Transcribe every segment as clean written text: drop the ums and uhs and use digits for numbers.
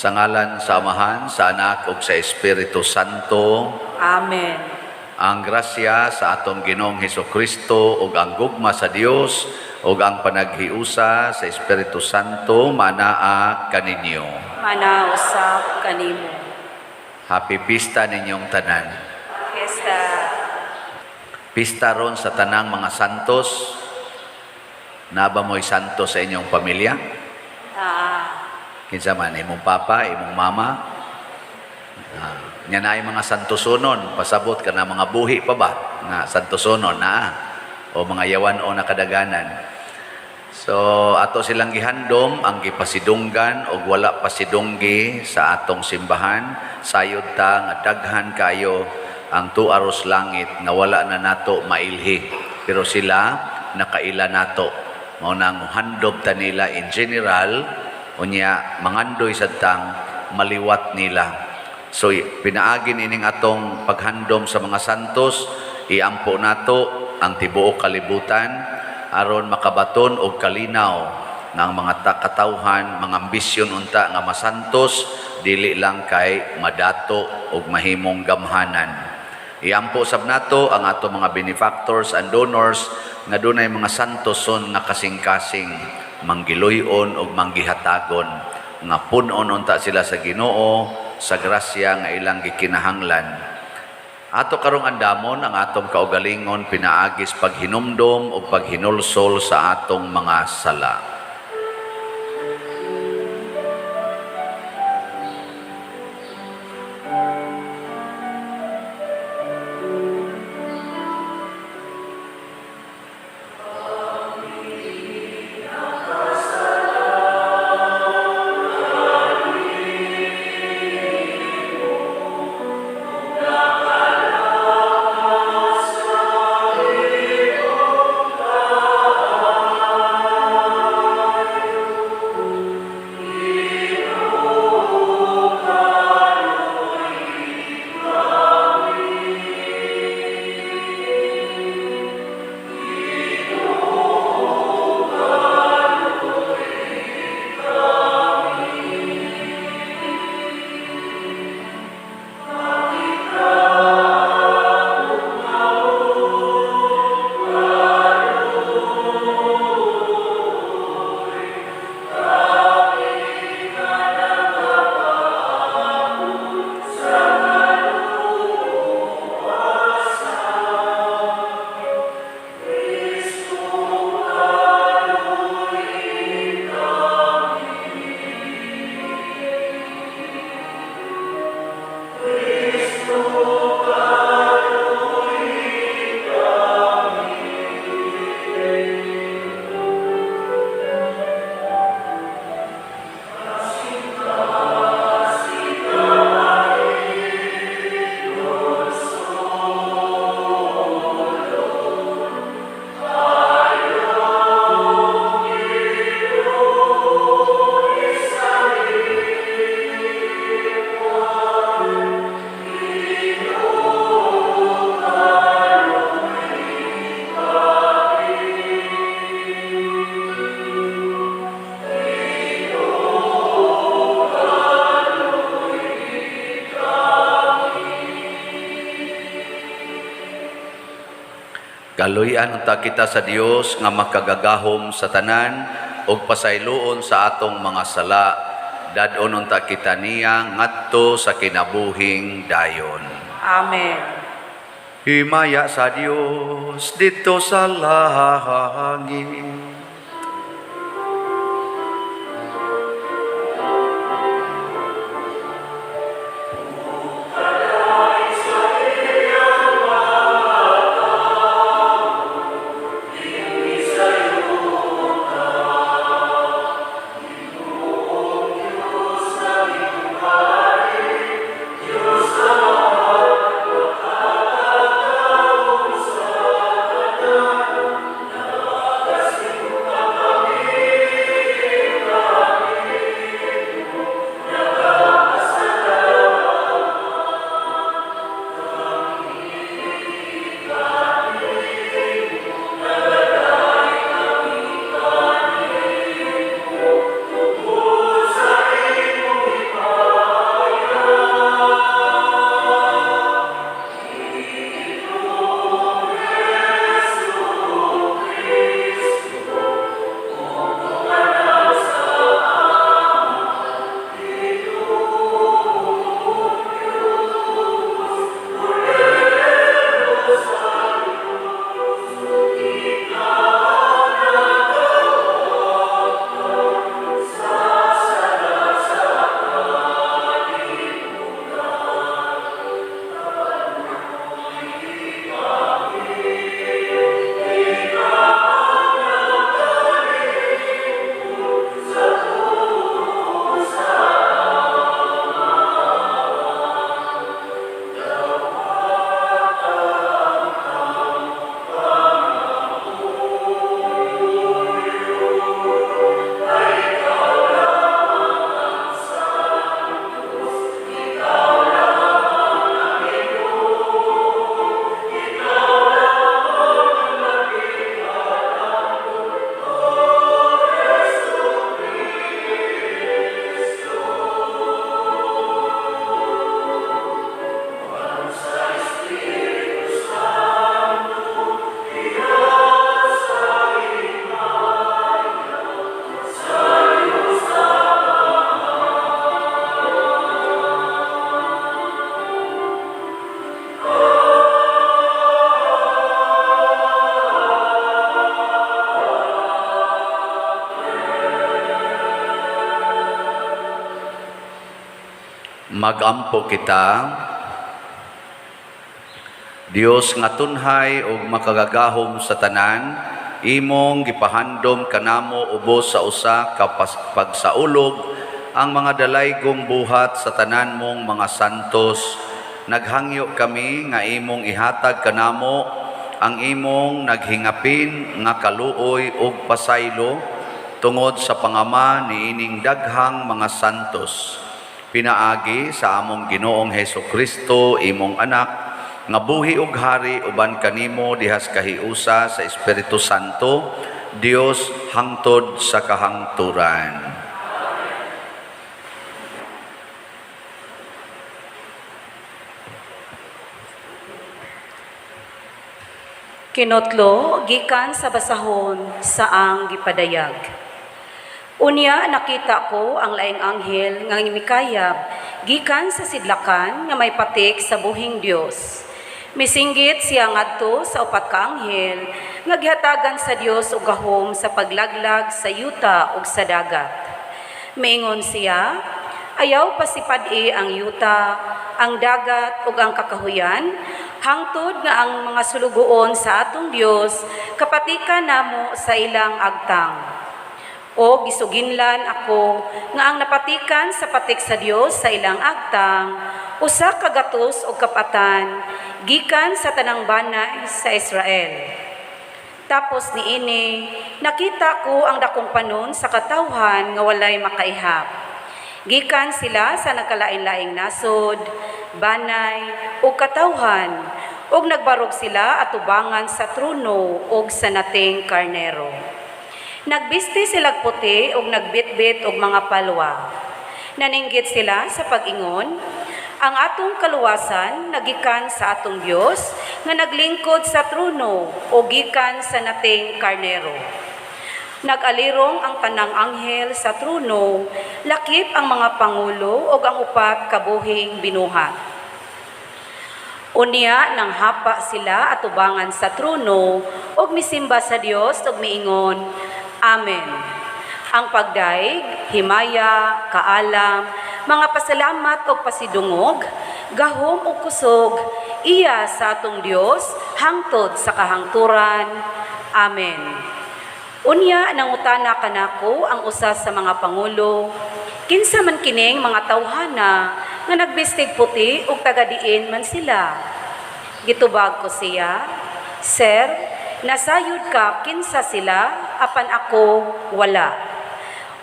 Sa ngalan sa Amahan, sa Anak ug sa Espiritu Santo. Amen. Ang grasya sa atong Ginoong Hesus Kristo ug ang gugma sa Dios ug ang panaghiusa sa Espiritu Santo manaa kaninyo. Mana usab kanimo. Happy pista ninyong tanan. Fiesta. Pista ron sa tanang mga santos. Naa ba mo'y santo sa inyong pamilya? Ah. Kinsa man, imong papa, imong mama? Ah, nya naay mga santosonon, pasabot ka na mga buhi pa ba nga santosonon na o mga yawan o nakadaganan. So ato silang gihandom ang gipasidunggan og wala pasidunggi sa atong simbahan. Sayod ta nga daghan kayo ang tuaros langit nga wala na nato mailhi, pero sila nakaila nato. Mao nang handom ta nila in general, unya mangandoy sad tang maliwat nila. So pinaagi nining atong paghandom sa mga santos, iampo nato ang tibuok kalibutan aron makabaton og kalinaw nga ang mga katawhan mga ambisyon unta nga masantos, dili lang kay madato og mahimong gamhanan. Iampo sab nato ang ato mga benefactors and donors nga dunay mga santoson nga kasing-kasing, manggiluyon og manggihatagon, nga pun-on unta sila sa Ginoo sa grasya nga ilang gikinahanglan. Ato karong andamon ang atong kaugalingon pinaagis paghinumdom ug paghinulsol sa atong mga sala. Kaluy-an unta kita sa Dios nga makagagahom sa tanan ug pasayloon sa atong mga sala. Dad-on unta kita niya ngadto sa kinabuhing dayon. Amen. Himaya sa Dios didto sa langit. Magampo kita. Dios nga tunhay ug makagagahom sa tanan, imong gipahandom kanamo ubos sa usa ka pagsaulog ang mga dalaygong buhat sa tanan mong mga santos. Naghangyo kami nga imong ihatag kanamo ang imong naghingapin nga kaluoy ug pasaylo tungod sa pangama niining daghang mga santos. Pinaagi sa among Ginoong Heso Kristo, imong anak, nga buhi ug hari uban kanimo dihas kahiusa sa Espiritu Santo, Dios, hangtod sa kahangturan. Kinotlo gikan sa basahon sa ang gipadayag. Unya nakita ko ang laing anghel nga mikayab gikan sa sidlakan nga may patik sa buhing Dios. Misinggit siya ngadto sa upat ka anghel nga gihatagan sa Dios og gahom sa paglaglag sa yuta ug sa dagat. Miingon siya, "Ayaw pasipad-i ang yuta, ang dagat ug ang kakahuyan, hangtod nga ang mga sulugoon sa atong Dios kapatikan namo sa ilang agtang." O gisuginlan ako nga ang napatikan sa patik sa Dios sa ilang agtang 104,000 gikan sa tanang banay sa Israel. Tapos niini, nakita ko ang dakong panon sa katawhan nga walay makaihap. Gikan sila sa nagkalain-laing nasod, banay ug katawhan, ug nagbarog sila atubangan sa trono ug sa Nating Karnero. Nagbisti silag puti ug nagbitbit og mga palwa. Naninggit sila sa pag-ingon, "Ang atong kaluwasan nagikan sa atong Dios nga naglingkod sa trono o gikan sa Nating Karnero." Nag-alirong ang tanang anghel sa trono, lakip ang mga pangulo ug ang upat ka buhing binuhat. Unya nang hapa sila atubangan sa trono ug misimba sa Dios ug miingon, "Amen. Ang pagdaig, himaya, kaalam, mga pasalamat ug pasidungog, gahom ug kusog, iya sa atong Dios hangtod sa kahangturan. Amen." Unya nangutana kanako ang usa sa mga pangulo, "Kinsa man kining mga tawhana nga nagbistig puti ug taga-diin man sila?" Gitubag ko siya, "Sir, nasayod ka kinsa sila, apan ako wala."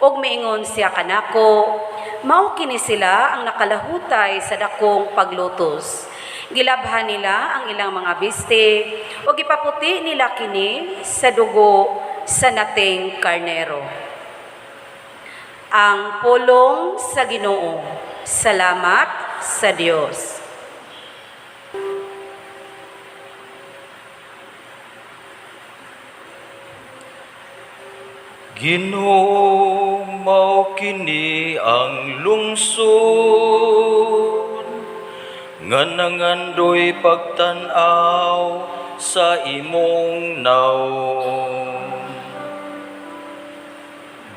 Og miingon siya kanako, "Mao kini sila ang nakalahutay sa dakong paglutos. Gilabhan nila ang ilang mga biste ug gipaputi nila kini sa dugo sa Nating Karnero." Ang pulong sa Ginoo. Salamat sa Dios. Ginoo, mao kini ang lungsod nga nangandoy pagtan-aw sa imong nawong.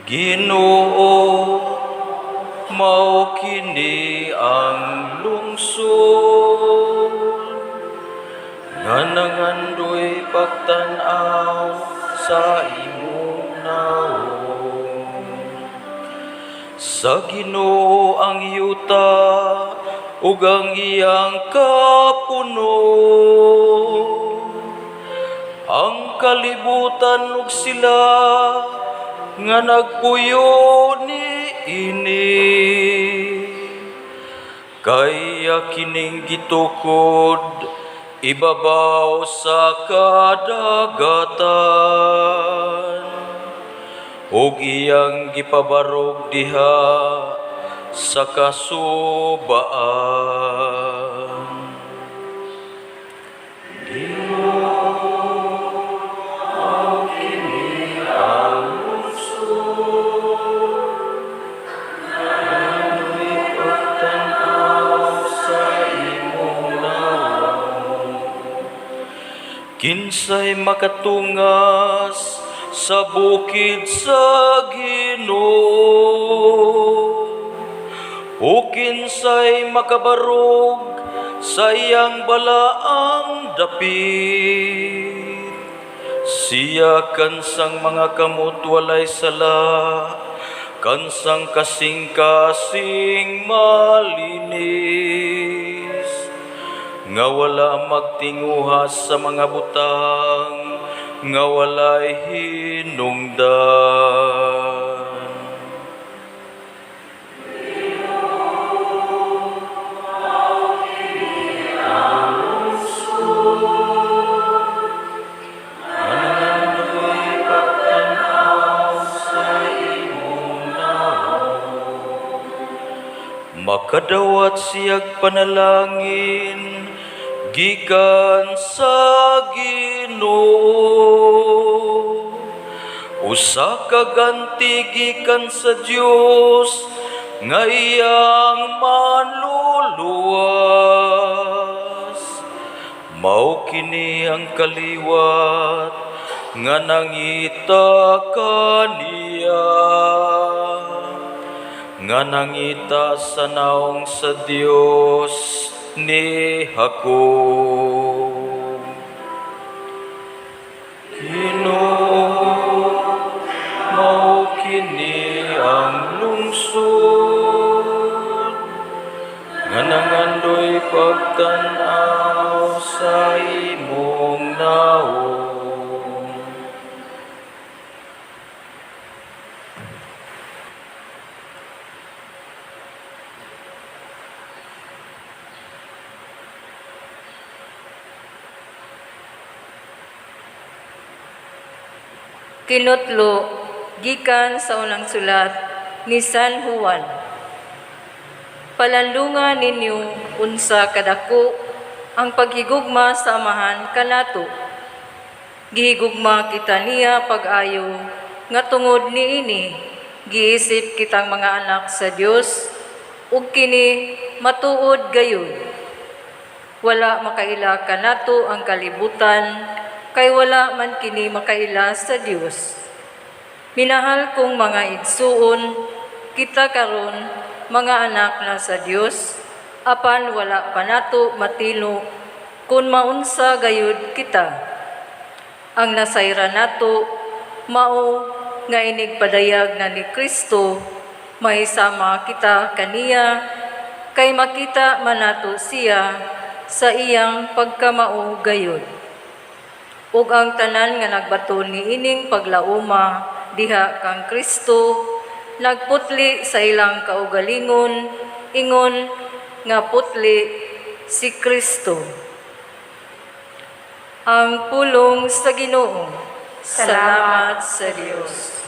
Ginoo, mao kini ang lungsod nga nangandoy pagtan-aw sa imong nawong. Sa Ginoo ang yuta ug ang iyang kapuno, ang kalibutan ug sila nga nagpuyo niini. Kaya kining gitukod ibabaw sa kadagatan ug iyang gipabarog diha sa kasubaan. Ginoo, kini ang lungsod nga pagtan-aw sa imong nawong. Kinsay makatungas sa bukid sa Ginoo? O kinsay makabarog sa iyang balaang dapit? Siya kansang mga kamot walay sala, kansang kasing-kasing malinis, nga wala magtinguha sa mga butang nga walay hinungdan. Makadawat siyag panalangin gikan sa Ginoo. Usa ka ganti gikan sa Dios nga iyang manluluwas. Mao kini ang kaliwat nga nangita kaniya, nga nangita sa naong sa Dios ni Jacob. Ginoo, mao kini ang lungsod nga nangandoy pagtan-aw sa imong naong. Kinutlo gikan sa unang sulat ni San Juan. Palanlunga ninyo unsa kadako ang paghigugma sa Amahan kanato. Gihigugma kita niya pag-ayo nga tungod niini giisip kitang mga anak sa Dios ug kini matuod gayud. Wala makaila kanato ang kalibutan, kay wala man kini makaila sa Dios. Minahal kong mga igsuon, kita karon mga anak na sa Dios, apan wala pa nato matino kun maunsa gayud kita. Ang nasayran nato mao nga inigpadayag na ni Kristo, mahisama kita kaniya, kay makita man nato siya sa iyang pagkamao gayud. Ug ang tanan nga nagbaton niining paglauma diha kang Kristo nagputli sa ilang kaugalingon ingon nga putli si Kristo. Ang pulong sa Ginoo. Salamat sa Dios.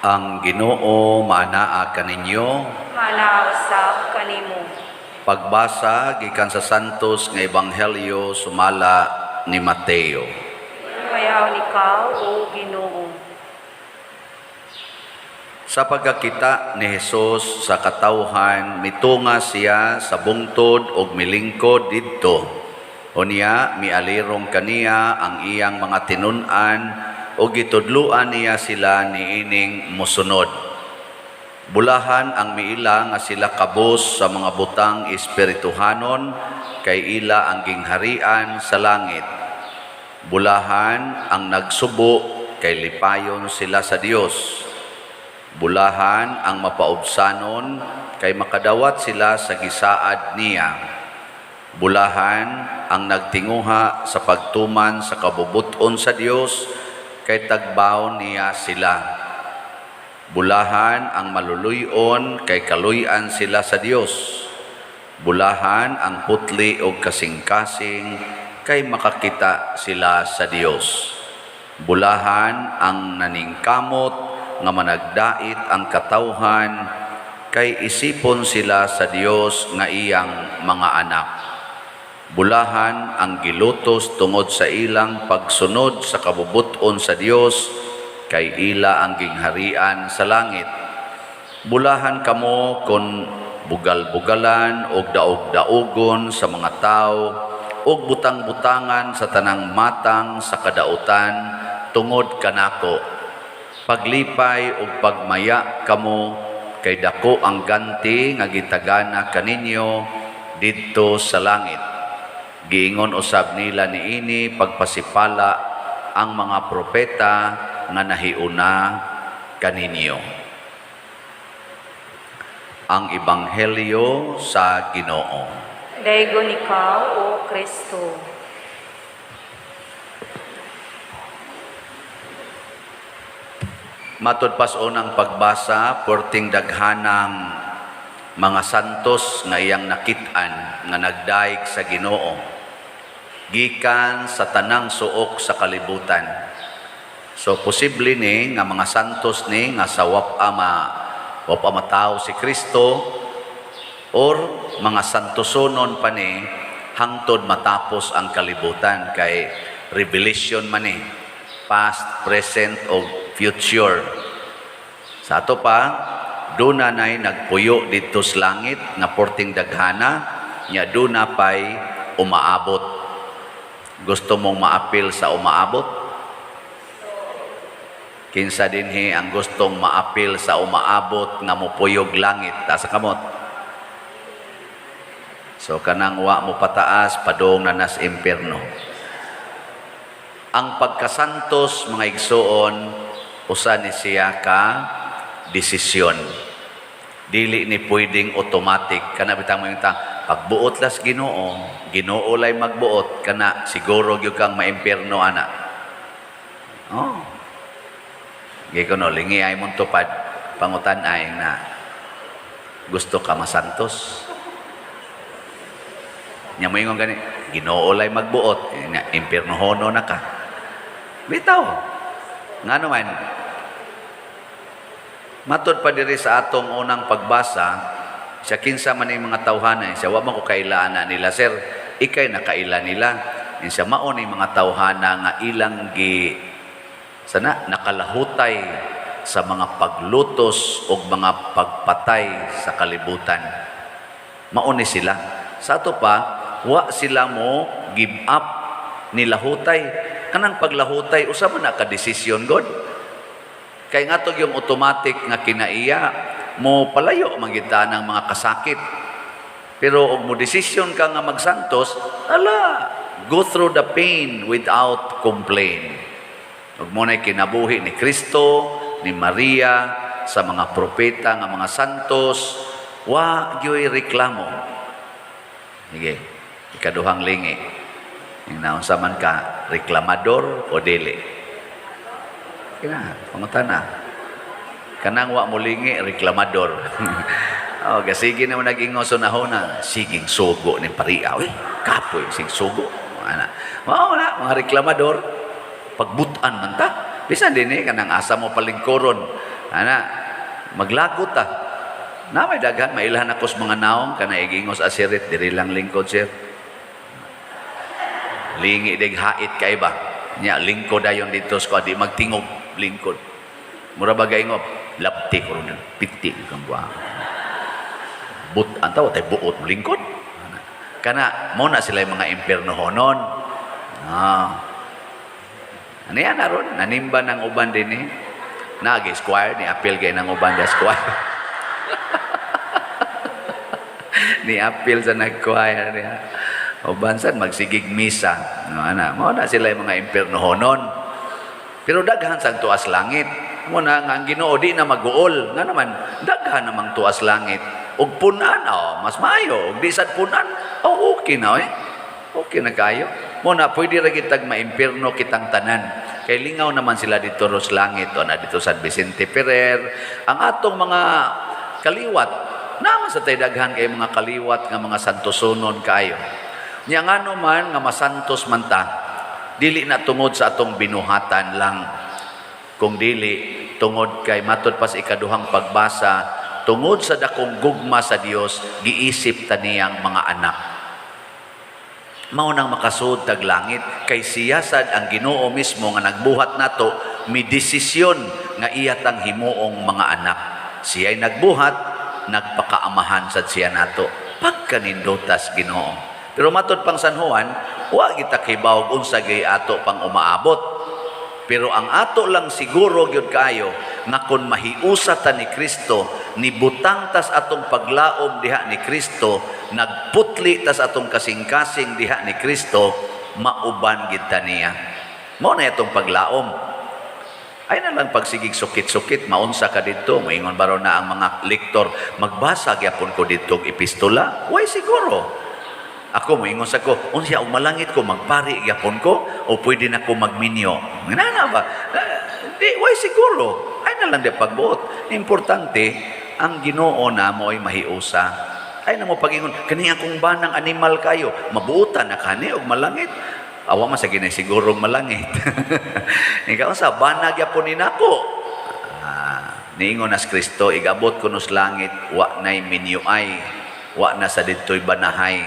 Ang Ginoo maanaa kaninyo. Manaa usab kanimo. Pagbasa gikan sa Santos nga Ebanghelyo sumala ni Mateo. Himayaon ikaw, O Ginoo. Sa pagkakita ni Jesus sa katawhan, mitunga siya sa bungtod og milingkod didto. Unya mialirong kaniya ang iyang mga tinun-an ug gitudloan niya sila niining mosunod. Bulahan ang miila nga sila kabos sa mga butang espirituhanon, kay ila ang gingharian sa langit. Bulahan ang nagsubo, kay lipayon sila sa Dios. Bulahan ang mapaubsanon, kay makadawat sila sa gisaad niya. Bulahan ang nagtinguha sa pagtuman sa kabubut-on sa Dios, kay tagbaon niya sila. Bulahan ang maluluyon, kay kaluy-an sila sa Dios. Bulahan ang putli og kasing-kasing kay makakita sila sa Dios. Bulahan ang naningkamot nga managdait ang katawhan kay isipon sila sa Dios nga iyang mga anak. Bulahan ang gilutos tungod sa ilang pagsunod sa kabubut-on sa Dios kay ila ang gingharian sa langit. Bulahan kamo kon bugal-bugalan og daog-daogon sa mga tao og butang-butangan sa tanang matang sa kadautan tungod kanako. Paglipay ug pagmaya kamo kay dako ang ganti nga gitagana kaninyo didto sa langit. Giingon usab nila niini pagpasipala ang mga propeta nga nahiuna kaninyo. Ang Ebanghelyo sa Ginoo. Daygon ikaw, O Kristo. Matud pas unang pagbasa, perting daghanang mga santos nga iyang nakit-an nga nagdaig sa Ginoo gikan sa tanang suok sa kalibutan. So posible ni nga mga santos ni nga sa wapa matawo si Kristo or mga santosonon pa ni hangtod matapos ang kalibutan kay revelation man ni, past, present o future. Sa ato pa, duna nay nagpuyo didto sa langit nga porting daghana, nya duna pay umaabot. Gusto mong maapil sa umaabot? Kinsa dinhi ang gustong maapil sa umaabot nga mupuyog langit? Taas ang kamot. So kanang wa mo pataas, padong na nas impierno. Ang pagkasantos, mga igsuon, usa ni siya ka desisyon. Dili ni pwedeng automatic. Kana bitang mo yung ta, pagbuot las Ginoo, Ginoo lay magbuot kana siguro gyud kang maimpierno ana. Oh. Giko no, lingi ay mong tupad, pangutan ay na gusto ka masantos. Nya moingon gani, Ginoo lay magbuot, nya impiernohono na ka. Bitaw. Ngano man? Matod pa diri sa atong unang pagbasa, siya kinsa man yung mga tawhana, siya wa man ko kailaan na nila, sir, ikay nakaila nila. Siya mao ni mga tawhana nga ilang gi sana nakalahutay sa mga paglutos o mga pagpatay sa kalibutan. Mao ni sila. Sa ato pa, wa sila mo give up nilahutay. Kanang paglahutay, usa man na ka desisyon god. Kay nga yung automatic nga kinaiya, mo palayo man gyud ta ng mga kasakit. Pero og mo desisyon ka nga magsantos, ala, go through the pain without complaint. Ug mo na'y kinabuhi ni Kristo, ni Maria, sa mga propeta nga mga santos, wa gyoy reklamo. Sige, ikaduhang lingi. Yung naunsa man ka, reklamador o dili? Kina, pangutana. Kanang wa mo lingi, reklamador. Oh, gasige naman nag-ingon sa nahona, siging sugo ni paria. Uy, kapoy, sig sugo. Ana. Mao na, mga reklamador. Pagbutan man ta. Bisan din eh, kanang asa mo palingkuron. Ana, maglagot ta. Na may daghan, mailhan ako sa mga naong, kana igingos asirit, diri lang lingkod, sir. Lingi dig hait kay ba? Nya lingkod dayon dito sa di magtingog lingkod. Mura ba gaingob? Lapti ko ron piti kang buha. But antaw tay buot mo lingkod. Kana mo na sila yung mga impiernohonon. Ah. Ano yan aron? Nanimba ng uban din eh. Nagi squire ni apil kay ng uban da squire. Ni apil sa nag-choir niya. Uban sad magsigig misa. No, ana, mao na sila yung mga impiernohonon. Pero daghan sang tuas langit. Mo na nga ang Ginoo di na maguol. Nga naman daghan namang tuas langit. Ug punan, oh, mas maayo. Ug di sad punan, oh, okay na eh. Okay na kayo. Mo na pwede ra kitag maimpierno kitang tanan. Kay lingaw naman sila dito ros langit o na dito San Vicente Ferrer. Ang atong mga kaliwat Naa man sa tay daghan kay mga kaliwat nga mga santosonon kaayo. Nya ngano man nga masantos man ta, dili na tungod sa atong binuhatan lang. Kung dili tungod kay matod pa sa ikaduhang pagbasa, tungod sa dakong gugma sa Dios, giisip ta niyang mga anak. Mao nang makasuod tag langit kay siya sad ang Ginoo mismo nga nagbuhat nato, mi desisyon nga iya tang himuong mga anak. Siya'y nagbuhat, nagpakaamahan sad siya nato. Pagkanindutas Ginoo. Pero matod pang San Juan, wa kita kibaw unsa gay ato pang umaabot. Pero ang ato lang siguro gyud kaayo nga kon mahiusa ta ni Kristo, nibutang tas atong paglaom diha ni Kristo, nagputli tas atong kasing-kasing diha ni Kristo, mauban gid ta niya. Mao na atong paglaom. Ay na lang pagsigig sukit-sukit, maunsa ka didto, moingon baro na ang mga lektor, magbasa gyapon ko didto og epistola? Way siguro. Ako moingon sa ko, unsa og malangit ko, magpari gyapon ko o pwede na ko magminyo? Ngana ba? Eh, di way siguro. Ay na lang di pagbuot. Importante ang Ginoo na mo ay mahiusa. Ay na mo pag-ingon, kani akong banang animal kayo, mabuotan na kani og malangit. Awa man sa ginay sigurong malangit. Ikaw sa bana gyapon ni nako. Ah, niingon nas Kristo, igabot ko nos langit, wa na'y minyuay, wa na sa didto'y banahay.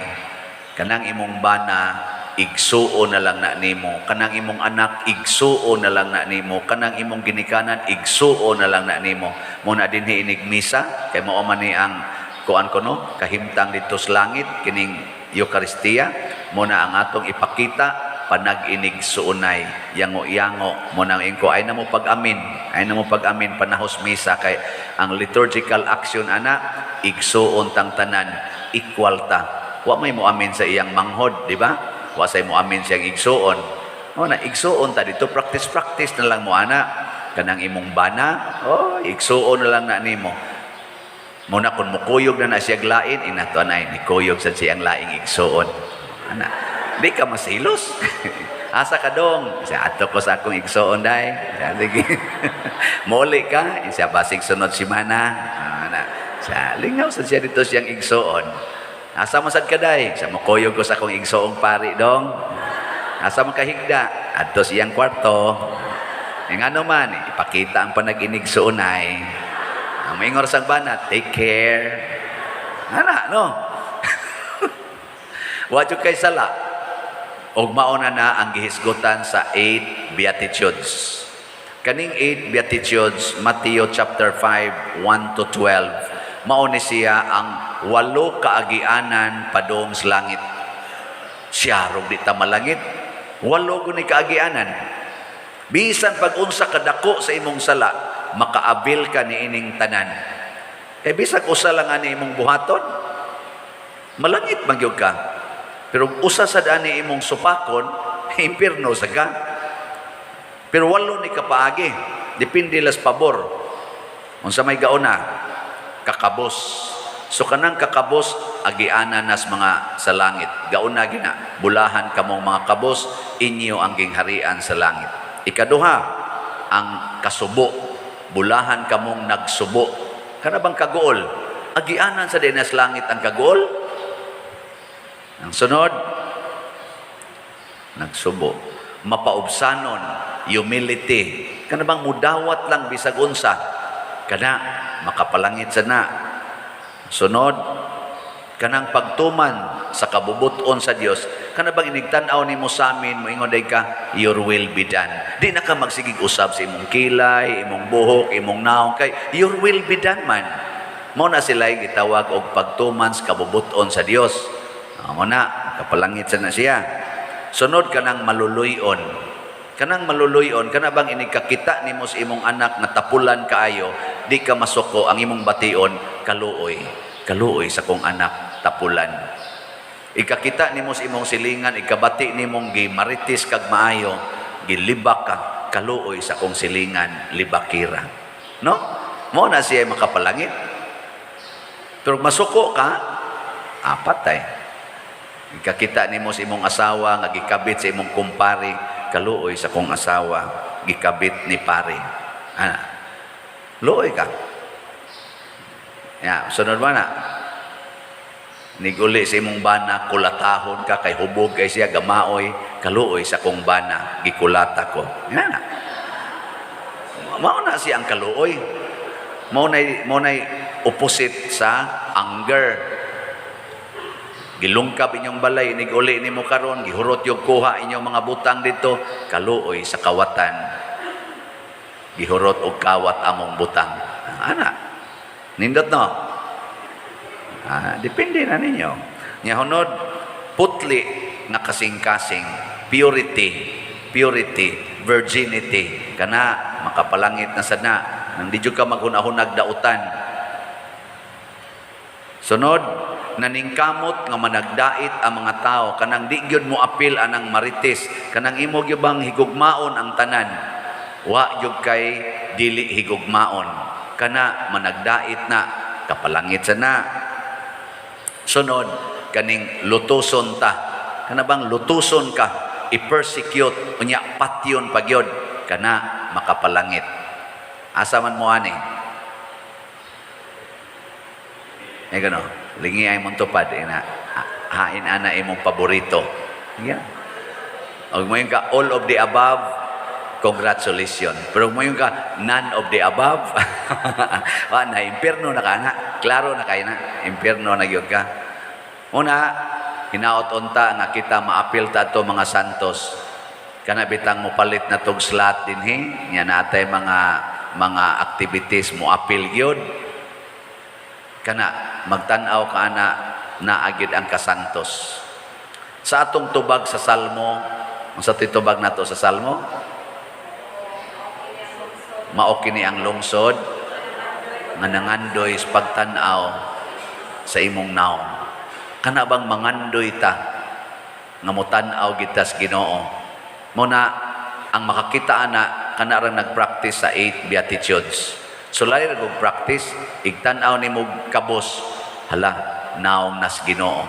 Kanang imong bana, igsuo na lang na nimo. Kanang imong anak, igsuo na lang na nimo. Kanang imong ginikanan, igsuo na lang na nimo. Mao na dinhi inig misa, kay mao man ni ang kuan ko no, kahimtang didto sa langit, kining Eukaristiya, mao na ang atong ipakita, panag-inig suunay, yango-yango, mao nang ingko, ay na mo pag-amin, ay na mo pag-amin, panahos misa, kay ang liturgical action ana, igsuon tang tanan, equal ta. Wa may mo amin sa iyang manghod, di ba? Wa say mo amin siyang igsuon. O na, igsuon ta dito, practice practice na lang mo ana. Kanang imong bana, oh, igsuon na lang na nimo. Muna kung mukuyog na na siya lain, inato na ni kuyog sa siyang laing igsuon. Ana, di ka masilos. Asa ka dong? Sa ato ko sa akong igsuon day. Sa sige. Moli ka, isa basig sunod simana. Ana, sa lingaw sa siya dito siyang igsuon. Asa man sad ka day? Sa mukuyog ko sa akong igsuong pari dong. Asa man kahigda? Adto sa iyang kwarto. Yung ano man, ipakita ang panag-inig suunay. Ang moingon sang bana, take care. Ana, no? Wa jud kay sala. Og mao na na ang gihisgutan sa eight Beatitudes. Kaning eight Beatitudes, Matthew chapter 5, 1 to 12, mao ni siya ang walo kaagianan padung sa langit. Siya rog di ta malangit. Walo guni kaagianan. Bisan pag unsa kadako sa imong sala, makaabil ka ni ining tanan. Eh bisag usa lang ani imong buhaton, malangit man gyud ka. Pero usa sad ani imong supakon, impierno sa ka. Pero walo ni kapaagi, depende las pabor. Unsa may gauna, kakabos. So kanang kakabos, agianan nas mga sa langit. Gauna gina, bulahan kamong mga kabos, inyo ang gingharian sa langit. Ikaduha, ang kasubo. Bulahan kamong nagsubo. Kana bang kaguol? Agianan sa dinas langit ang kaguol? Ang sunod, nagsubo. Mapaubsanon, humility. Kana bang mudawat lang bisag unsa? Kana makapalangit sa na. Sunod, kanang pagtuman sa kabubuton sa Dios, kana bang inigtan-aw nimo sa amin, moingon day ka, your will be done. Di na ka magsigig usab sa imong kilay, imong buhok, imong naong, kay your will be done man. Mao na sila gitawag og pagtuman sa kabubuton sa Dios. Ah, mao na, kapalangit sa na siya. Sunod kanang maluluyon. Kanang maluluyon, kana bang inigkakita nimo sa imong anak nga tapulan kaayo, di ka masuko ang imong bation, kaluoy. Kaluoy sa kong anak, tapulan. Ikakita nimo sa imong silingan, ikabati nimong gimaritis kag maayo, gilibak ka, kaluoy sa kong silingan, libakira. No? Mao na siya makapalangit. Pero masuko ka, apat ay. Ikakita nimo sa imong asawa nga gikabit sa imong kumpare, kaluoy sa kong asawa, gikabit ni pare. Ana. Luoy ka. Ya, sunod ba na? Niguli sa imong bana, kulatahon ka, kay hubog kay siya, gamaoy, kaluoy sa kong bana, gikulata ko. Yan na. Mao na siya ang kaluoy. Mao na opposite sa anger. Gilungkab inyong balay, niguli nimo karon, gihurot yung kuha inyong mga butang dito, kaluoy sa kawatan. Gihurot og kawat among butang. Ana. Nindot, no? Ah, depende na ninyo. Nya hunod, putli nga kasing-kasing, purity, purity, virginity, kana makapalangit na sana nang di jud ka maghunahunag dautan. Sunod, naningkamot nga managdait ang mga tao, kanang di gyud mo apil anang marites, kanang imo gyud bang higugmaon ang tanan. Wa gyud kay dili higugmaon. Kana managdait na, kapalangit sana. Sunod, kaning lutuson ta. Kana bang lutuson ka, i-persecute, unya patyon pagyod, kana makapalangit. Asa man mo ani? Eh gano, lingi ay mong tupad, ina, hain ana imong paborito. Yeah. Og moingon ka all of the above, congratulations. Pero moingon ka none of the above, wa na, impierno na ka na. Klaro na kay na, impierno na gyud ka. Una, hinaot unta nga kita maapil ta ato mga santos. Kana bitang mo palit na tog slot dinhi, nya natay mga activities mo apil gyud. Kana magtan-aw ka ana, naagid ang kasantos. Sa atong tubag sa Salmo, unsa tubag nato sa Salmo? Mao kini ang lungsod nga nangandoy sa pagtan-aw sa imong naong. Kana bang mangandoy ta nga motan-aw kita sa Ginoo? Mo na ang makakita ana, kana rang nagpractice sa eight beatitudes. Sulay ra kog practice, igtan-aw nimo kabos, hala, naong nas Ginoo.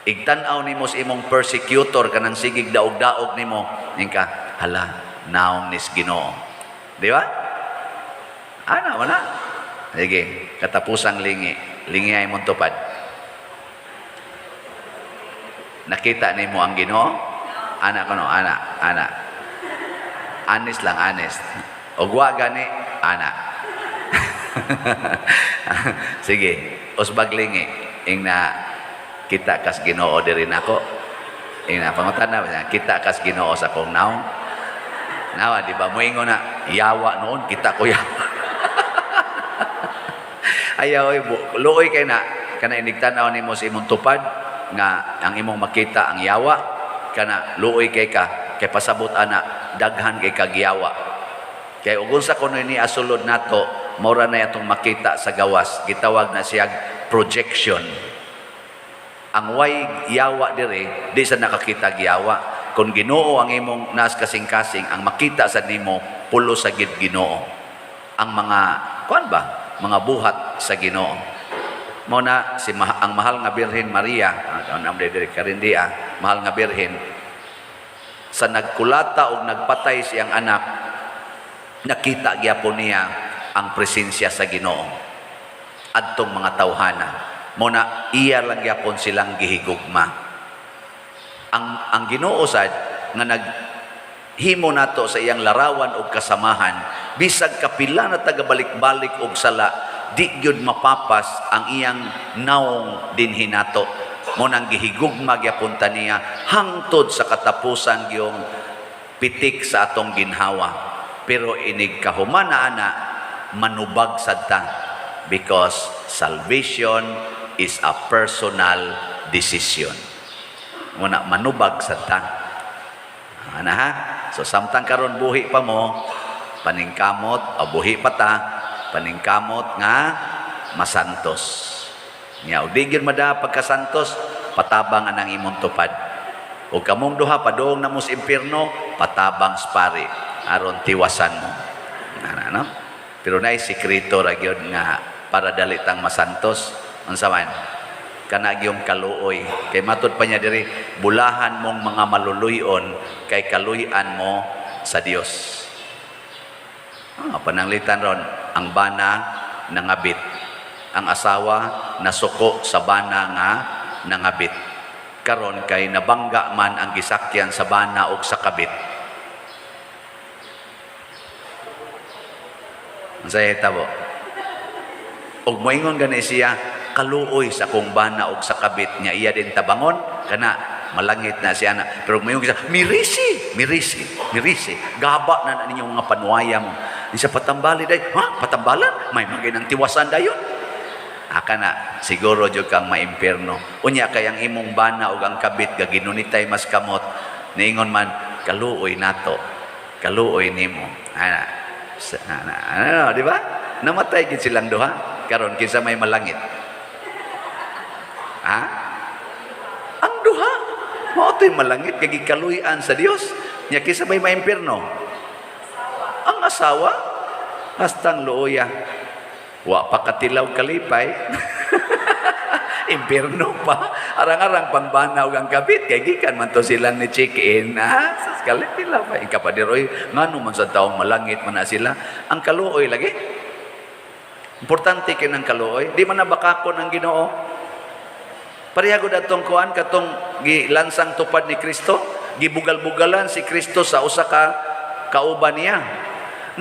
Igtan-aw nimo sa imong persecutor, kanang sigig daog-daog nimo, ka, hala, naong nis Ginoo. Di ba? Ana, wala. Sige, katapusang lingi. Lingi ay mong tupad. Nakita nimo ang Ginoo? Ana ko no, ana, ana. Honest lang, honest. Og wa gani, ana. Sige, usbag lingi. Ing na kita kas Ginoo diri nako. Ing na pangutana, kita kas Ginoo sa akong naong. Nawa, di ba? Moingon na, yawa noon, kita ko yawa. Ayaw, oy, luoy kay na, kana inigtanaw nimo sa imong tupad, nga ang imong makita ang yawa, kana luoy kay ka, kay pasabot ana, daghan kay kagyawa. Kay ug unsa kuno ni asulod nato, mora na atong makita sa gawas, gitawag na siyag projection. Ang way yawa dire, di sa nakakita giyawa. Kung Ginoo ang imong nas kasing-kasing, ang makita sa nimo pulo sa gid Ginoo. Ang mga kuan ba? Mga buhat sa Ginoo. Mo na si ang mahal nga Birhen Maria, ang ang diri karindi ah, mahal nga Birhen, sa nagkulata og nagpatay siyang anak, nakita gyapon niya ang presensya sa Ginoo adtong mga tawhana. Mo na iya lang gyapon silang gihigugma. Ang Ginoo sad nga naghimo nato sa iyang larawan og kasamahan, bisag kapila na tagabalik-balik og sala, di gyud mapapas ang iyang naong dinhi nato. Mo nang gihigugma gyapon ta niya hangtod sa katapusan gyung pitik sa atong ginhawa. Pero inig kahumana ana, manubag sad ta, because salvation is a personal decision. Muna manubag sad ta. Ana ha? So samtang karon buhi pa mo, paningkamot, o buhi pa ta, paningkamot nga masantos. Nya og di gyud mada pagkasantos, patabang anang imong tupad. O kamong duha padung na mo sa impierno, patabang sa pari aron tiwasan mo. Ana no? Pero naay sekreto ra gyud nga para dali tang masantos. Unsa man? Kana gyung kaluoy. Kay matud pa niya diri, bulahan mong mga maluluyon kay kaluy-an mo sa Dios. Ah, pananglitan ron ang bana nangabit. Ang asawa nasuko sa bana nga nangabit. Karon kay nabangga man ang gisakyan sa bana og sa kabit. Unsay hitabo? Og moingon gani siya, kaluoy sa akong bana og sa kabit niya, iya din tabangon kana malangit na siya na. Pero moingon siya, mirisi, mirisi, mirisi. Gaba na na ninyong mga panuwaya mo. Di siya patambali day. Ha? Patambalan? May magay ng tiwasan dayon. Aka na, siguro jud kang maimpierno. Unya kay ang imong bana ug ang kabit gaginunitay mas kamot. Niingon man, kaluoy nato. Kaluoy nimo. Ana, ana, ano, di ba? Namatay gid silang duha. Karon kinsa may malangit? Ha? Ang duha. Mao to'y malangit kay gikaluy-an sa Dios. Nya kinsa may maimpierno? Ang asawa hastang luoya. Wa pa katilaw kalipay. Impierno pa. Arang-arang pangbana ug ang kabit kay gikan man to silang ni check-in. Ha? Sa kalitilaw pa. Ikapadir oy, ngano man sa taong malangit man na sila. Ang kaluoy lagi. Importante kay ng kaluoy. Di man na bakakon ang Ginoo. Pareha gud atong kuan katong gilansang tupad ni Kristo, gibugal-bugalan si Kristo sa usa ka kauban niya.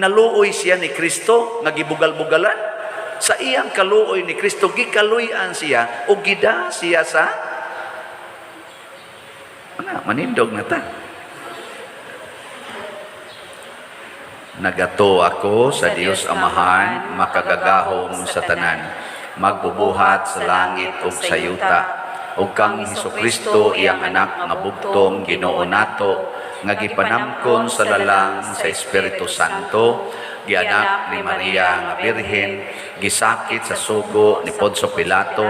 Naluoy siya ni Kristo nga gibugal-bugalan. Sa iyang kaluoy ni Kristo gikaluy-an siya ug gida siya sa ana manindog na ta. Nagato ako sa Dios Amahan, makagagahom sa tanan, magbubuhat sa langit ug sa yuta, ug kang Hesukristo iyang anak nga bugtong Ginoo nato, nga gipanamkon sa lalang sa Espiritu Santo, gianak ni Maria nga Birhen, gisakit sa sugo ni Poncio Pilato,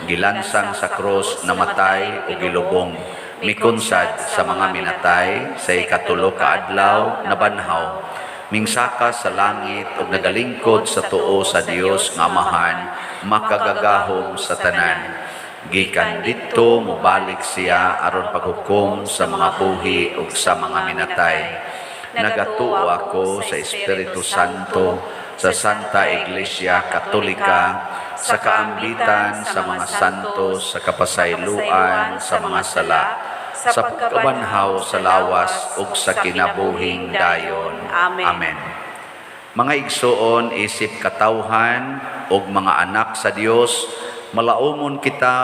gilansang sa krus, namatay ug gilubong, mikunsad sa mga minatay, sa ikatulo ka adlaw nabanhaw, mingsaka sa langit ug nagalingkod sa tuo sa Dios nga Amahan, makagagahom sa tanan. Gikan didto mobalik siya aron paghukom sa mga buhi ug sa mga minatay. Nagatuo ako sa Espiritu Santo, sa Santa Iglesia Katolika, sa kaambitan sa mga santos, sa kapasayloan sa mga sala, sa pagkabanhaw sa lawas ug sa kinabuhing dayon. Amen. Amen. Mga igsuon, isip katawhan ug mga anak sa Dios, malaumon kita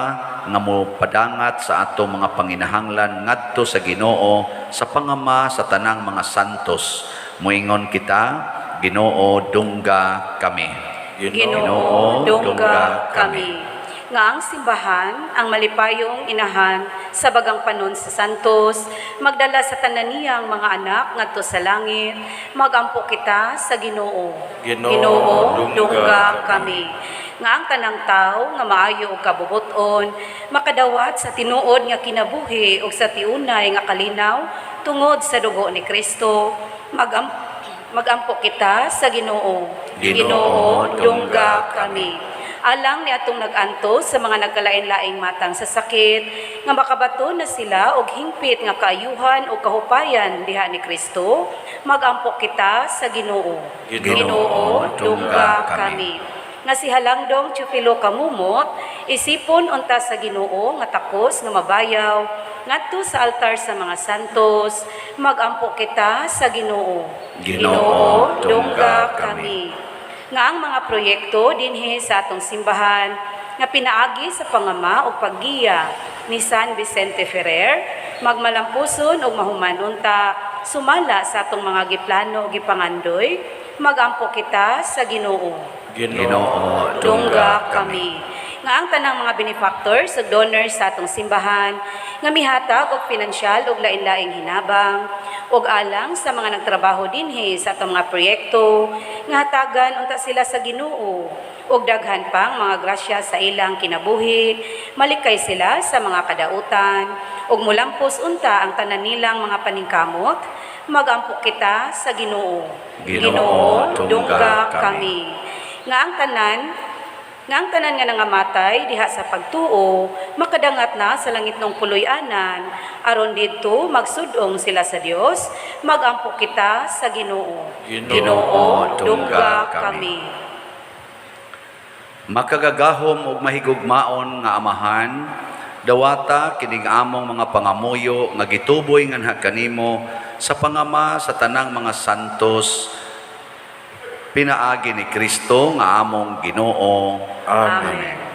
nga mopadangat sa atong mga panginahanglan ngadto sa Ginoo sa pangama sa tanang mga santos. Moingon kita, Ginoo, dungga kami. Ginoo, dungga kami. Nga ang simbahan, ang malipayong inahan sa bagang panon sa santos, magdala sa tanan niyang mga anak ngadto sa langit, magampo kita sa Ginoo. Ginoo, dungga kami. Nga ang tanang tawo nga maayo og kabubuton, makadawat sa tinuod nga kinabuhi ug sa tiunay nga kalinaw tungod sa dugo ni Kristo, magampo kita sa Ginoo. Ginoo, dungga kami. Alang ni atong nag-antos sa mga nagkalain-laing matang sa sakit, nga makabato na sila og hingpit nga kaayuhan o kahupayan diha ni Kristo, magampo kita sa Ginoo. Ginoo, dungga kami. Nga si Halangdong Chupilo Kamumot, isipon unta sa Ginoo nga takos nga mabayaw ngadto sa altar sa mga santos, magampo kita sa Ginoo. Ginoo, dungga kami. Nga ang mga proyekto dinhi sa atong simbahan nga pinaagi sa pangama o paggiya ni San Vicente Ferrer, magmalampuson og mahuman unta sumala sa atong mga giplano o gipangandoy, magampo kita sa Ginoo. Ginoo, dungga kami. Nga ang tanang mga benefactors ug donors sa atong simbahan nga mihatag og pinansyal ug lain-laing hinabang ug alang sa mga nagtrabaho dinhi sa atong mga proyekto nga hatagan unta sila sa Ginoo ug daghan pang mga grasya sa ilang kinabuhi, malikay sila sa mga kadautan ug mulampos unta ang tanan nilang mga paningkamot, magampo kita sa Ginoo. Ginoo, dungga kami. Nga ang tanan nga nangamatay diha sa pagtuo, makadangat na sa langit ng puloy-anan, aron didto magsudong sila sa Dios, magampo kita sa Ginoo. Ginoo, dungga kami. Makagagahom ug mahigugmaon nga Amahan, dawata kining among mga pangamuyo nga gituboy nganha kanimo sa pangama sa tanang mga santos, pinaagi ni Kristo nga among Ginoo. Amen.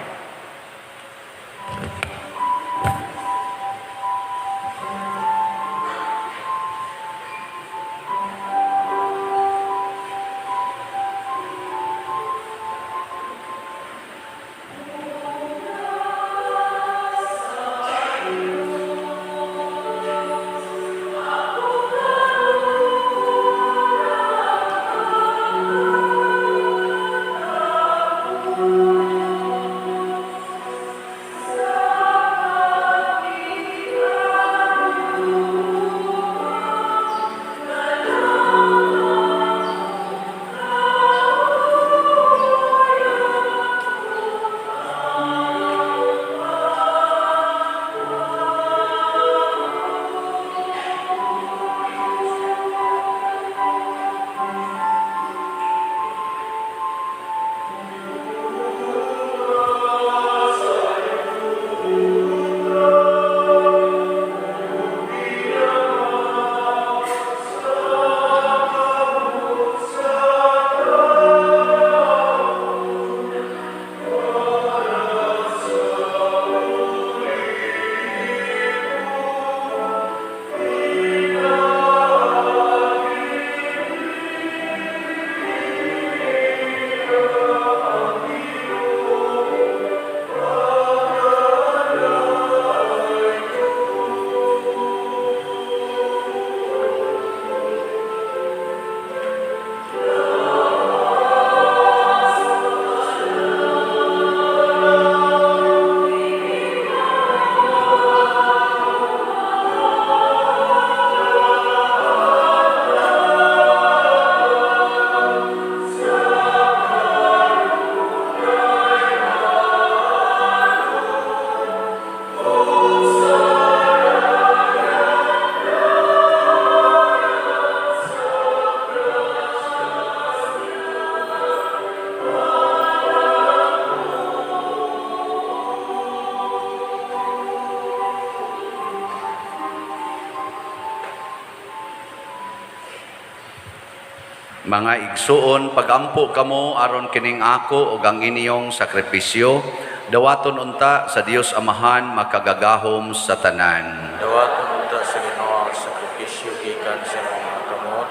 Mga igsuon, pagampo kamo aron kining ako ug ang inyong sakripisyo, dawaton unta sa Dios Amahan makagagahom sa tanan. Dawaton unta sa Ginoo ang sakripisyo gikan sa imong mga kamot,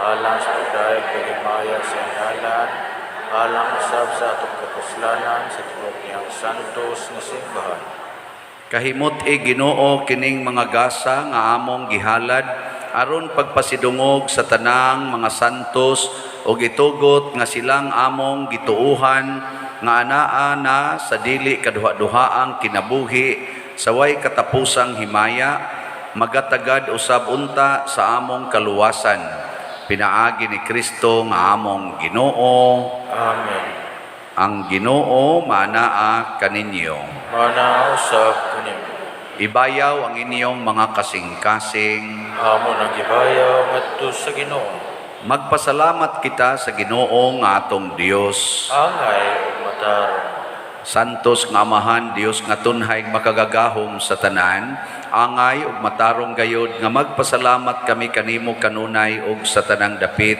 alang sa pagdayeg paghimaya sa ngalan, alang usab sa atong kapuslanan sa tibuok niyang santos nga simbahan. Kahimot e Ginoo kining mga gasa nga among gihalad aron pagpasidungog sa tanang mga santos ug itugot nga silang among gituohan nga anaa na sa dili kaduha-duhaang kinabuhi sa way katapusang himaya, magatagad usab unta sa among kaluwasan pinaagi ni Kristo nga among Ginoo. Amen. Ang Ginoo maanaa kaninyo. Mana usab kanimo. Ibayaw ang inyong mga kasing-kasing. Amo nang gibayaw ngadto sa Ginoo. Magpasalamat kita sa Ginoo nga atong Dios. Angay ug matarong. Santos nga Amahan, Dios nga tunhay makagagahom sa tanan, angay ug matarong gayod nga magpasalamat kami kanimo kanunay ug sa tanang dapit.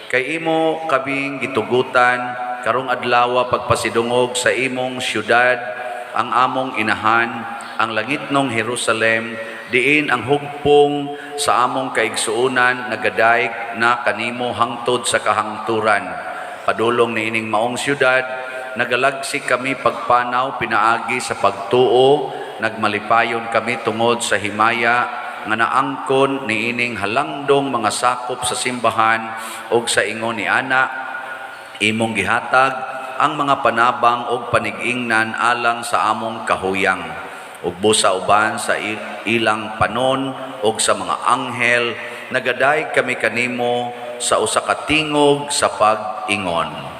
Kay imo kaming gitugutan karong adlaw pagpasidungog sa imong syudad, ang among inahan, ang langitnong Jerusalem, diin ang hugpong sa among kaigsuonan nagadayeg na kanimo hangtod sa kahangturan. Padulong niining maong syudad, nagalagsik kami pagpanaw pinaagi sa pagtuo, nagmalipayon kami tungod sa himaya nga naangkon niining halangdong mga sakop sa simbahan ug sa ingon ni ana imong gihatag ang mga panabang ug panig-ingnan alang sa among kahuyang, ug busa uban sa ilang panon ug sa mga anghel nagadayeg kami kanimo sa usa ka tingog sa pag-ingon.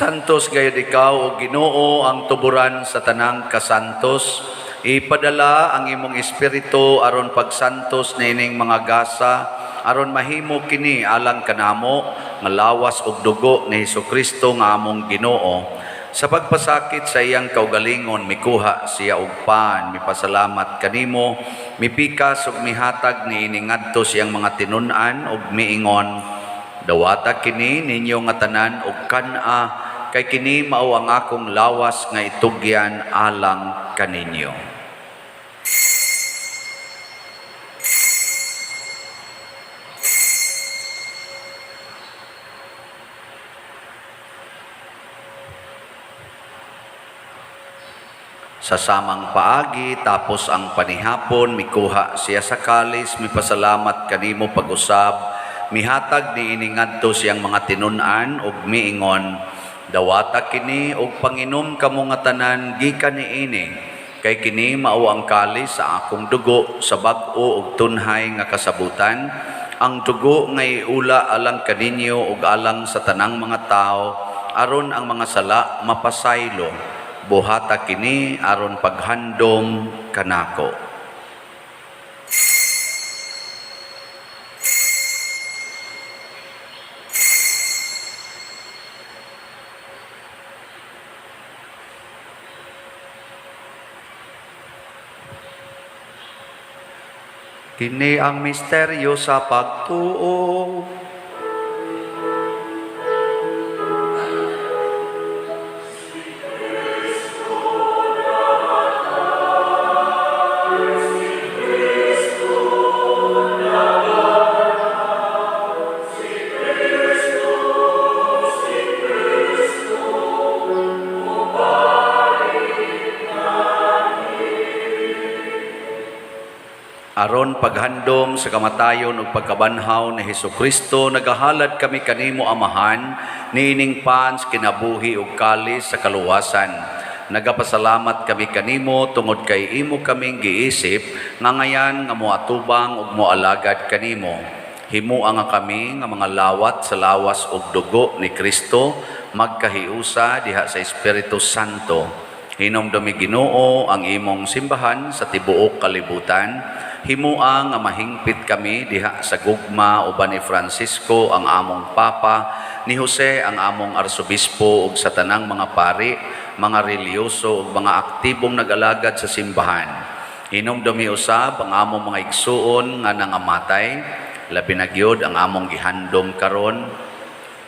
Santos gayud ikaw, O Ginoo, ang tuburan sa tanang kasantos. Ipadala ang imong espiritu aron pagsantos niining mga gasa, aron mahimo kini alang kanamo nga lawas ug dugo ni Hesukristo nga among Ginoo. Sa pagpasakit sa iyang kaugalingon, mikuha siya og pan, mipasalamat kanimo, mipikas ug mihatag niini ngadto sa iyang mga tinun-an ug miingon, "Dawata kini ninyo nga tanan ug kan-a, kay kini mao ang akong lawas nga itugyan alang kaninyo." Sa samang paagi, tapos ang panihapon, mikuha siya sa kalis, mipasalamat kanimo pag-usab, mihatag niini ngadto sa iyang mga tinun-an ug miingon, "Dawata kini ug panginom kamo nga tanan gikan niini, kay kini mao ang kalis sa akong dugo sa bag-o ug tunhay nga kasabutan, ang dugo nga iula alang kaninyo ug alang sa tanang mga tawo aron ang mga sala mapasaylo. Buhata kini aron paghandom kanako." Kini ang misteryo sa pagtuo. Aron paghandom sa kamatayon ug pagkabanhaw ni Hesukristo, nagahalad kami kanimo, Amahan, niining pan sa kinabuhi ug kalis sa kaluwasan. Nagapasalamat kami kanimo tungod kay imo kaming giisip nga ngayan nga moatubang ug moalagad kanimo. Himua nga kami nga mga lawat sa lawas ug dugo ni Kristo magkahiusa diha sa Espiritu Santo. Hinumdumi, Ginoo, ang imong simbahan sa tibuok kalibutan. Himua nga mahingpit kami diha sa gugma uban ni Francisco ang among Papa, ni Jose ang among Arsobispo ug sa tanang mga pari, mga relihiyoso ug mga aktibong nag-alagad sa simbahan. Hinumdumi usab ang among mga igsuon nga nangamatay, labi na gyud ang among gihandom karon.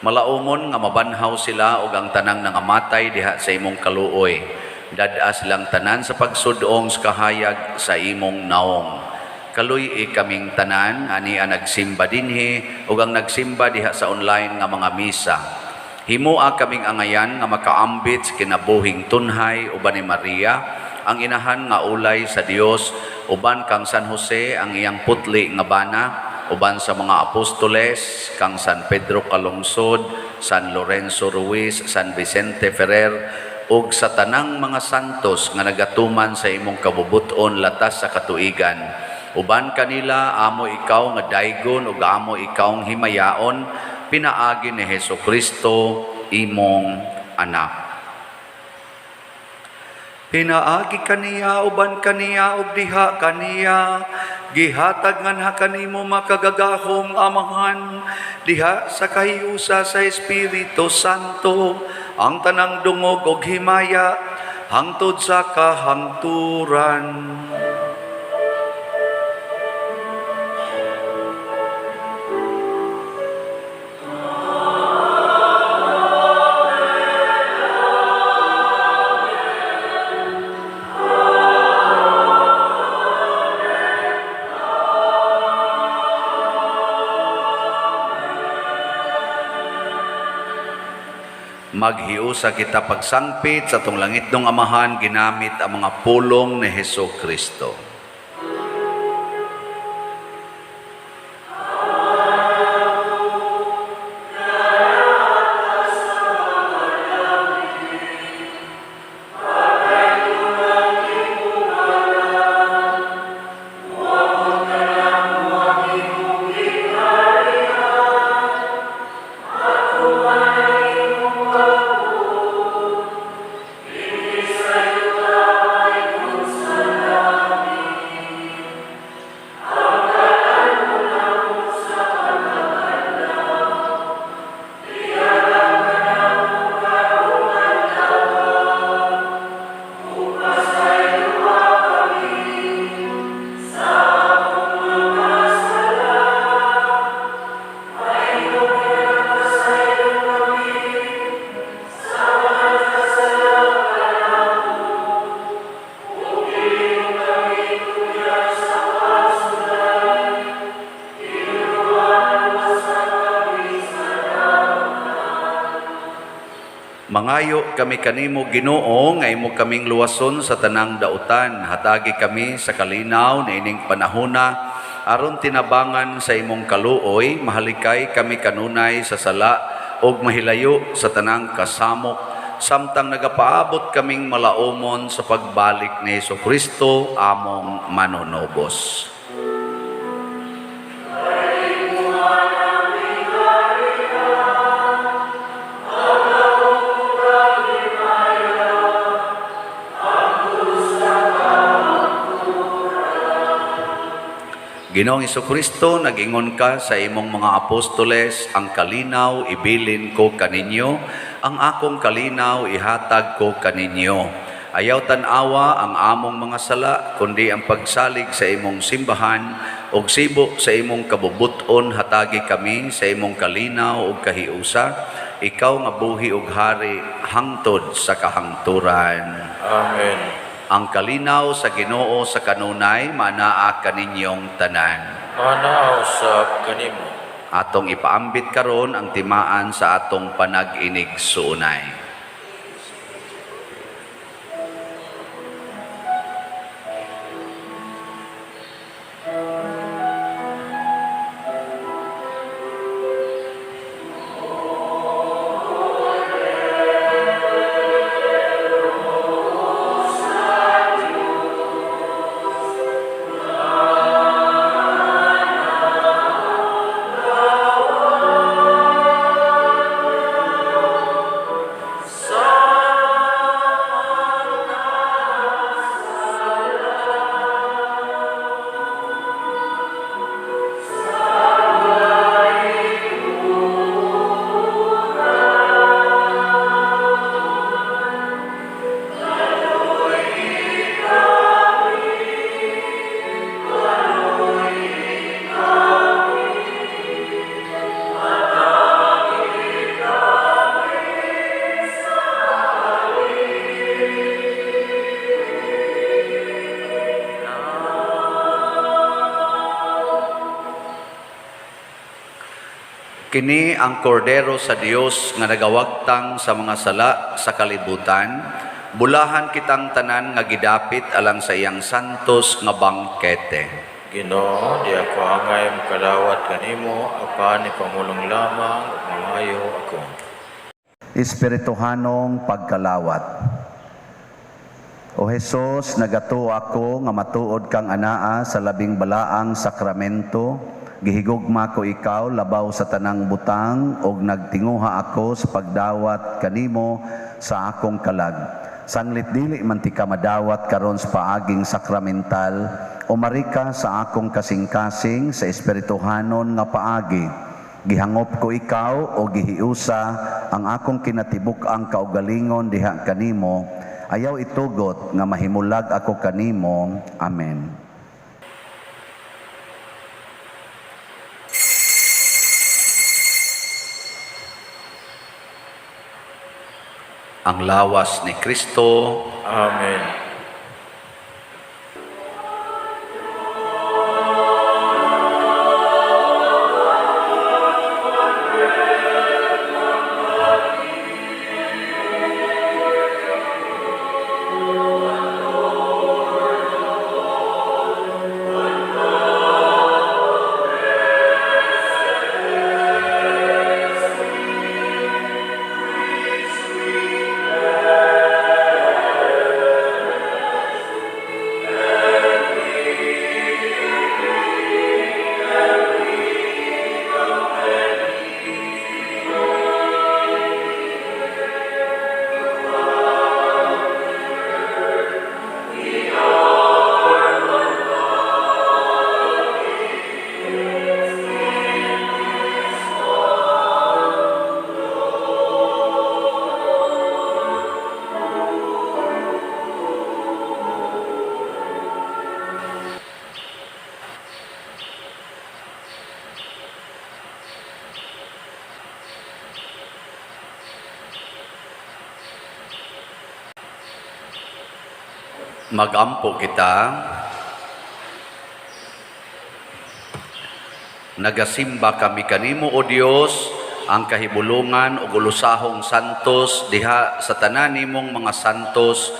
Malaumon nga mabanhaw sila ug ang tanang nangamatay diha sa imong kaluoy. Dad-a silang tanan sa pagsudong sa kahayag sa imong naong. Kaluy-i kaming tanan ani ang nagsimba dinhi ug ang nagsimba diha sa online nga mga misa. Himua kaming angayan nga makaambit sa kinabuhing tunhay uban ni Maria, ang inahan nga ulay sa Dios, uban kang San Jose ang iyang putli nga bana, uban sa mga apostoles, kang San Pedro Calungsod, San Lorenzo Ruiz, San Vicente Ferrer, ug sa tanang mga santos nga nagatuman sa imong kabubuton latas sa katuigan. Uban kanila amo ikaw nga daygon ug amo ikaw himayaon pinaagi ni Hesus Kristo imong anak. Pinaagi kaniya, uban kaniya ug diha kaniya, gihatag nganha kanimo, makagagahom Amahan, diha sa kahiusa sa Espiritu Santo, ang tanang dungog ug himaya hangtod sa kahangturan. Maghiusa kita pagsangpit sa atong langitnong Amahan ginamit ang mga pulong ni Heso Kristo. Mangayo kami kanimo, Ginoo, nga imo kaming luwason sa tanang dautan. Hatagi kami sa kalinaw niining panahona aron tinabangan sa imong kaluoy, mahalikay kami kanunay sa sala ug mahilayo sa tanang kasamok samtang nagapaabot kaming malaumon sa pagbalik ni Kristo among manunubos. Ginoong Kristo, nag-ingon ka sa imong mga apostoles, "Ang kalinaw ibilin ko kaninyo, ang akong kalinaw ihatag ko kaninyo. Ayaw tan-awa ang among mga sala, kundi ang pagsalig sa imong simbahan, ug sibo sa imong kabubut-on hatagi kami sa imong kalinaw ug kahiusa, ikaw nga buhi ug hari hangtod sa kahangturan." Amen. Ang kalinaw sa Ginoo sa kanunay manaa kaninyong tanan. Manaa usab kanimo. Atong ipaambit karon ang timaan sa atong panag-inigsuonay. Kini ang kordero sa Dios nga nagawagtang sa mga sala sa kalibutan. Bulahan kitang tanan nga gidapit alang sa iyang santos nga bangkete. Ginoo, di ako angay makadawat kanimo, apan ipamulong lamang ug maayo ako. Espirituhanong pagkalawat. O Hesus, nagatuo ako nga matuod kang anaa sa labing balaang sakramento. Gihigugma ko ikaw labaw sa tanang butang ug nagtinguha ako sa pagdawat kanimo sa akong kalag. Sanglit dili man tika madawat karon sa paaging sakramental, umari ka sa akong kasing-kasing sa espirituhanon nga paagi. Gihangop ko ikaw o gihiusa ang akong kinatibuk-ang kaugalingon diha kanimo. Ayaw itugot nga mahimulag ako kanimo. Amen. Ang lawas ni Kristo. Amen. Magampo kita. Nagasimba kami kanimo, O Dios, ang kahibulungan ug ulusahong santos diha sa tanan nimong mga santos,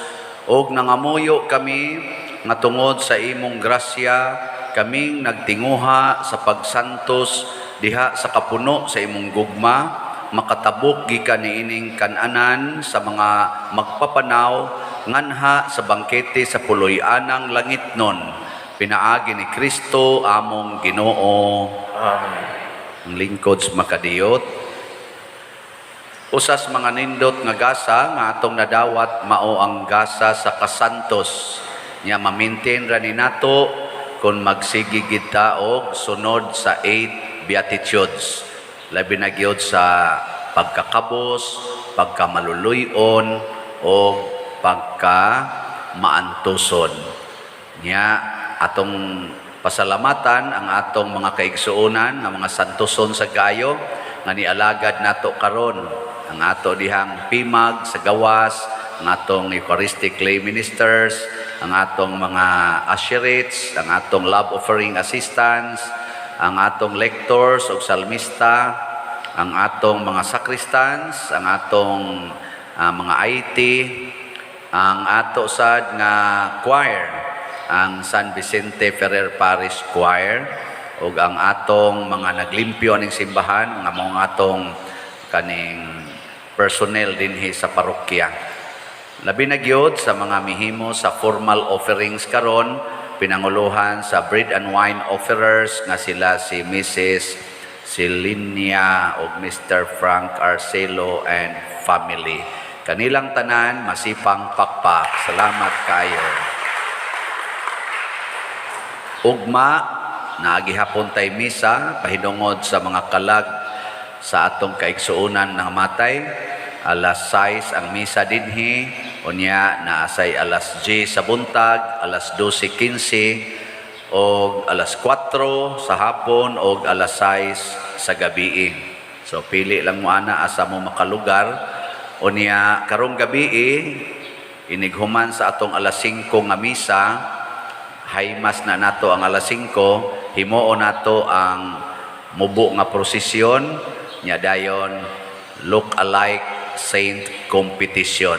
ug nangamuyo kami nga tungod sa imong grasya kaming nagtinguha sa pagsantos diha sa kapuno sa imong gugma makatabok gikan niining kan-anan sa mga magpapanaw nganha sa bangkete sa puloy-anang langitnon, pinaagi ni Kristo among Ginoo. Amen. Ang lingkod sa makadiyot. Usas mga nindot nga gasa nga atong nadawat mao ang gasa sa kasantos. Nya ma-maintain ra ni nato kung magsige kita og sunod sa eight beatitudes. Labi na gyud sa pagkakabos, pagkamaluluyon o pagka maantuson. Nya atong pasalamatan ang atong mga kaigsuonan nga mga santoson sa gayo nga nialagad nato karon, ang ato dihang PIMAG sa gawas, ang atong Eucharistic lay ministers, ang atong mga usherates, ang atong love offering assistants, ang atong lectors ug salmista, ang atong mga sacristans, ang atong mga IT, ang ato sad nga choir, ang San Vicente Ferrer Parish Choir, ug ang atong mga naglimpyo ning simbahan nga mga atong kaning personnel dinhi sa parokya. Labi na gyud sa mga mihimo sa formal offerings karon, pinanguluhan sa bread and wine offerers nga sila si Mrs. Celinia ug Mr. Frank Arcelo and family. Kanilang tanan, masipang pakpak. Salamat kayo. Ugma, naa gihapon tay misa pahinungod sa mga kalag sa atong kaigsuonan nga namatay. Alas 6 ang misa dinhi, unya naasay alas 10 sa buntag, alas 12:15 og alas 4 sa hapon og alas 6 sa gabi. So pili lang mo ana asa mo makalugar. Unya karong gabi, inighuman sa atong alas 5 nga misa, high mass na nato ang alas 5, himuon nato ang mubo nga prosesyon, nya dayon look alike saint competition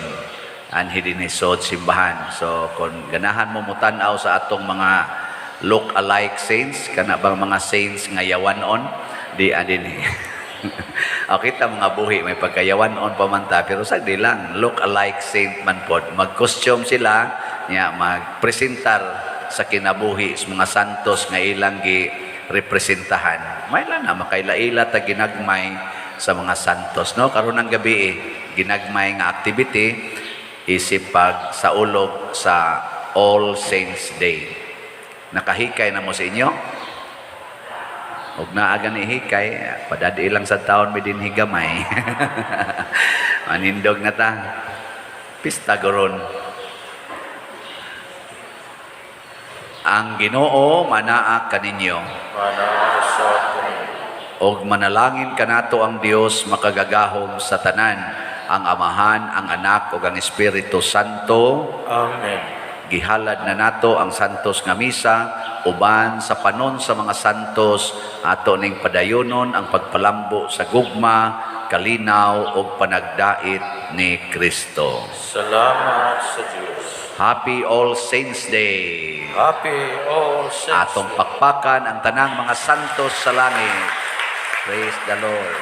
anhi dinhi sod simbahan. So kung ganahan mo mutan-aw sa atong mga look alike saints, kana bang mga saints nga yawanon di adin. O kita mga buhi may pagkayawanon pa man ta, pero sagdi lang, look alike saint man pod. Mag-costume sila nya magpresentar sa kinabuhi sa mga santos nga ilang gi representahan. May lang na makaila-ila ta ginagmay sa mga santos, no? Karon ng gabi eh, ginagmay nga activity isip pag saulog sa All Saints Day. Nakahikay na mo sa inyo? Ug naa gani hikay, padadi lang sa taon mi dinhi gamay. Manindog na ta. Pista goron. Ang Ginoo manaa kaninyo. Manaa usab kaninyo. Og manalangin kanato ang Dios makagagahom sa tanan, ang Amahan, ang Anak ug ang Espiritu Santo. Amen. Gihalad na nato ang santos nga misa uban sa panon sa mga santos. Ato ning padayonon ang pagpalambo sa gugma, kalinaw ug panagdait ni Kristo. Salamat sa Diyos. Happy All Saints Day. Happy All Saints Atong Day. pakpakan ang tanang mga santos sa langit. Praise the Lord.